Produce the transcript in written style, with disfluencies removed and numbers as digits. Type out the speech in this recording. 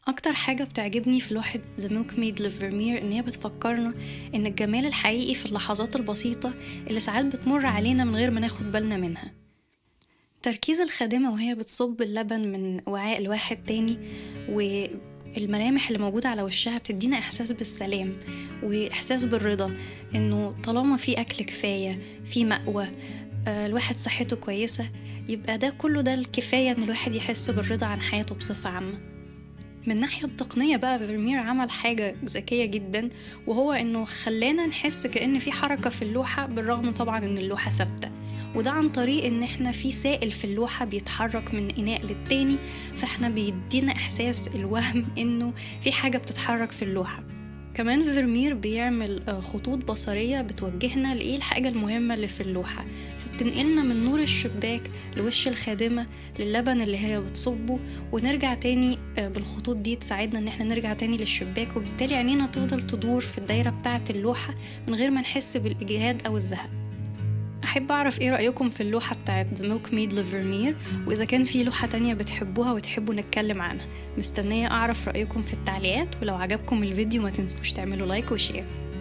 أكتر حاجة بتعجبني في لوحة The Milkmaid لفيرمير إن هي بتفكرنا إن الجمال الحقيقي في اللحظات البسيطة اللي ساعات بتمر علينا من غير ما ناخد بالنا منها. تركيز الخادمة وهي بتصب اللبن من وعاء لواحد تاني والملامح اللي موجودة على وشها بتدينا إحساس بالسلام وإحساس بالرضا، إنه طالما في أكل كفاية، في مأوى، الواحد صحته كويسة، يبقى ده كله ده الكفاية إن الواحد يحس بالرضا عن حياته بصفة عامة. من الناحية التقنية بقى فيرمير عمل حاجة ذكية جدا، وهو إنه خلانا نحس كأن في حركة في اللوحة بالرغم طبعا إن اللوحة ثابتة، وده عن طريق إن إحنا في سائل في اللوحة بيتحرك من إناء للتاني، فإحنا بيدينا إحساس الوهم إنه في حاجة بتتحرك في اللوحة. كمان فيرمير بيعمل خطوط بصرية بتوجهنا لإيه الحاجة المهمة اللي في اللوحة، فبتنقلنا من نور الشباك لوش الخادمة للبن اللي هي بتصبه، ونرجع تاني بالخطوط دي تساعدنا إن احنا نرجع تاني للشباك، وبالتالي عينينا تفضل تدور في الدايرة بتاعة اللوحة من غير ما نحس بالإجهاد أو الزهق. أحب أعرف إيه رأيكم في اللوحة بتاعت The Milkmaid لفيرمير، وإذا كان في لوحة تانية بتحبوها وتحبوا نتكلم عنها. مستنية أعرف رأيكم في التعليقات، ولو عجبكم الفيديو ما تنسوش تعملوا like و share.